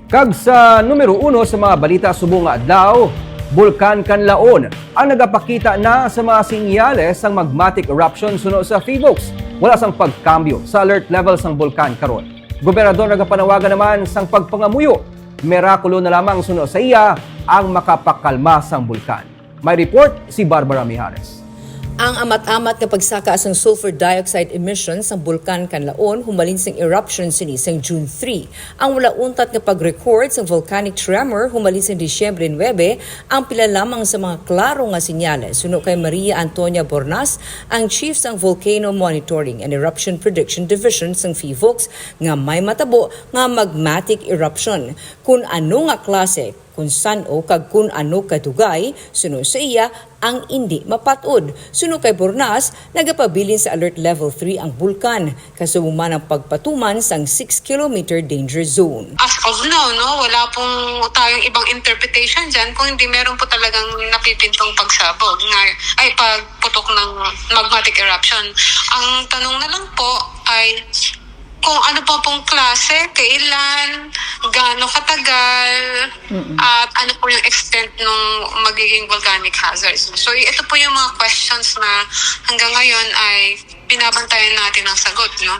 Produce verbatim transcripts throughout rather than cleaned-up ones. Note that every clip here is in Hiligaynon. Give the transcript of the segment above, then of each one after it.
Kag sa numero uno sa mga balita subong nga adlaw, Bulkan Kanlaon ang nagapakita na sa mga sinyales sang magmatic eruption suno sa PHIVOLCS. Wala sang pagkambyo sa alert level sang bulkan karon. Gobernador nagapanawagan naman sang pagpangamuyo, mirakulo na lamang suno sa iya ang makapakalma sang bulkan. May report si Barbara Mijares. Ang amat-amat nga pagsaka sang sulfur dioxide emission sang Bulkan Kanlaon humalin sang eruption sini sang June three, ang wala untat nga pag-record sang volcanic tremor humalin sang Disyembre nuebe, ang pila lamang sa mga klaro nga sinyales, suno kay Maria Antonia Bornas, ang chief sang Volcano Monitoring and Eruption Prediction Division sang PHIVOLCS, nga may matabo nga magmatic eruption. Kun ano nga klase, kun san-o kag kun ano kadugay, suno sa iya, ang indi mapat-od. Suno kay Bornas, nagapabilin sa Alert Level three ang bulkan, kasubong man ang pagpatuman sang six kilometer danger zone. As of now, no, wala pong tayong ibang interpretation dyan kung hindi meron po talagang napipintong pagsabog nga, ay, pagputok ng magmatic eruption. Ang tanong na lang po ay kung ano pa pong klase, kailan, gaano katagal, Mm-mm. at ano po yung extent ng magiging volcanic hazards. So, ito po yung mga questions na hanggang ngayon ay binabantayan natin ang sagot, no?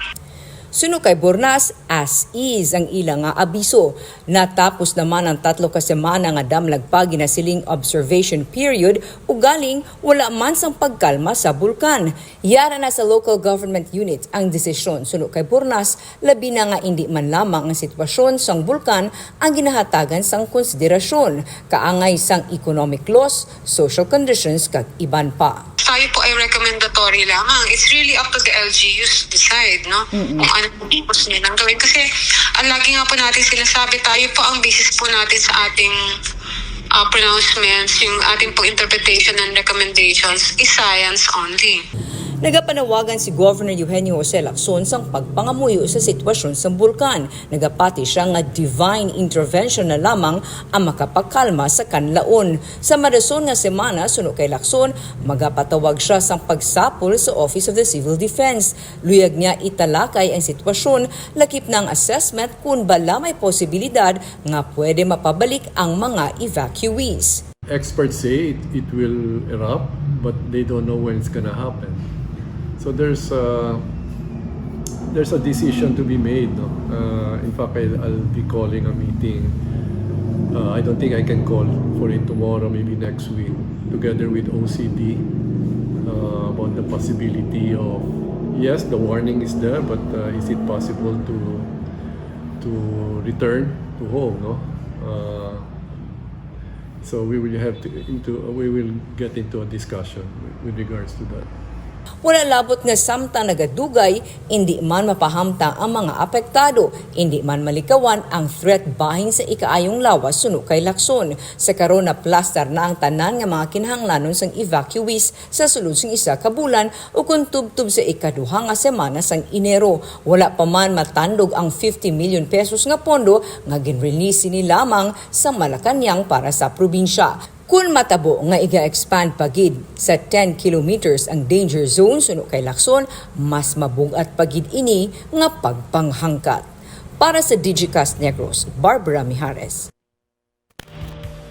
Suno kay Bornas, as is ang ila nga abiso. Natapos naman ang tatlo ka semana nga damlag pa ginasiling observation period, ugaling wala man sang pagkalma sa bulkan. Yara na sa local government unit ang desisyon, suno kay Bornas, labi na nga indi man lamang ang sitwasyon sang bulkan ang ginahatagan sang konsiderasyon, kaangay sang economic loss, social conditions, kag iban pa. Tayo po ay recommendatory lamang. It's really up to the L G Us to decide, no? Mm-mm. Kung ano po gusto nilang gawin. Kasi, ang lagi nga po natin sinasabi, tayo po ang basis po natin sa ating, ah, pronouncements, yung ating pong interpretation and recommendations is science only. Nagapanawagan si Governor Eugenio Jose Lacson sang pagpangamuyo sa sitwasyon sa bulkan. Nagapati siya nga divine intervention na lamang ang makapakalma sa Kanlaon. Sa marason nga semana, suno kay Lacson, magapatawag siya sang pagsapol sa Office of the Civil Defense. Luyag niya italakay ang sitwasyon, lakip na ang assessment kon bala may posibilidad nga pwede mapabalik ang mga evacuees. Experts say it, it will erupt, but they don't know when it's gonna happen. So there's, uh, there's a decision to be made, no? Uh, in fact, I'll, I'll be calling a meeting. Uh, I don't think I can call for it tomorrow, maybe next week, together with O C D, uh, about the possibility of, yes, the warning is there, but, uh, is it possible to, to return to home, no? Uh, So we will have to, into, we will get into a discussion with regards to that. Wala labot nga samtang nagadugay, indi man mapahamtang ang mga apektado, indi man malikawan ang threat bahin sa ikaayong lawas, suno kay Lacson. Sa karon, naplastar na ang tanan nga mga kinahanglanon sang evacuees sa sulod sing isa ka bulan, ukon tubtob sa ikaduha nga semana sang Enero. Wala pa man matandog ang fifty million pesos nga pondo nga gin-release sini lamang sa Malacañang para sa probinsya. Kon matabo nga iga-expand pa gid sa ten kilometers ang danger zone, suno kay Lacson, mas mabug-at pa gid ini nga pagpanghangkat. Para sa Digicast Negros, Barbara Mijares.